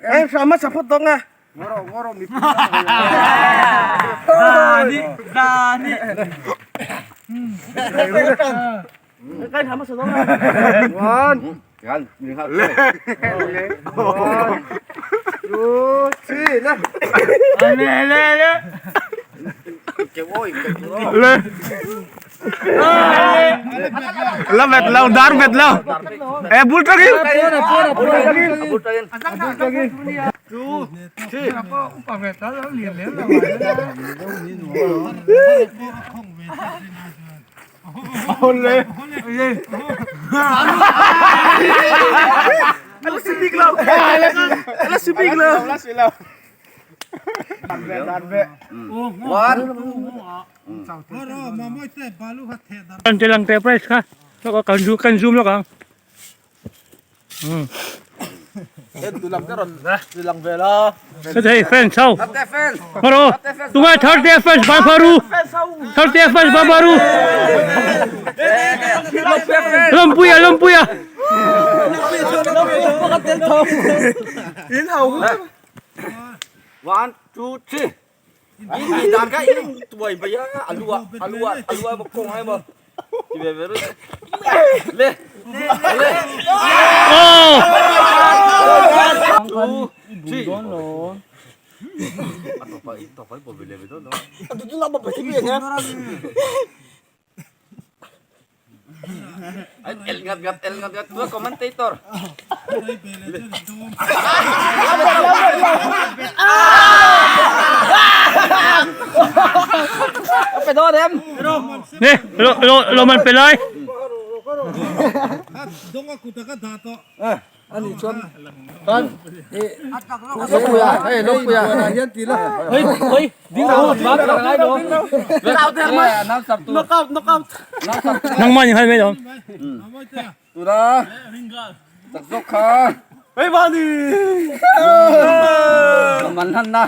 Em sama sa phot dong a. Dani dani. Kan sama sa dong a. One. Kan, le. One. Two, three, le. Le le le. Le. La bet lo dar bet lo. E bul tangin. Ala si bik lo. Ala si bik lo. One. Kan te lang te price kha. Kan zoom kan zoom lawk ang. Hei fans ho. Haro. Tunga third day fans ba baru. Third day fans ba baru. Lawmpuia lawmpuia. One, two, three. Dan kha in tuai bai a alu ah alu ah alu ah kawng ai maw ti ve ve le le Oh. Two, three. A tawp ai ve dawn lo. El ngat ngat el ngat ngat tua commentator. Pe dawn em? Nè, lo lo lo man pe lai. Hei hei, ding ro, ba ka ngai do. Knock out knock out. Nang man hal mai dom. Tura. Tak zawk kha. Hei ba ni. Man han na.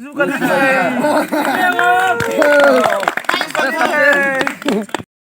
Zu kan.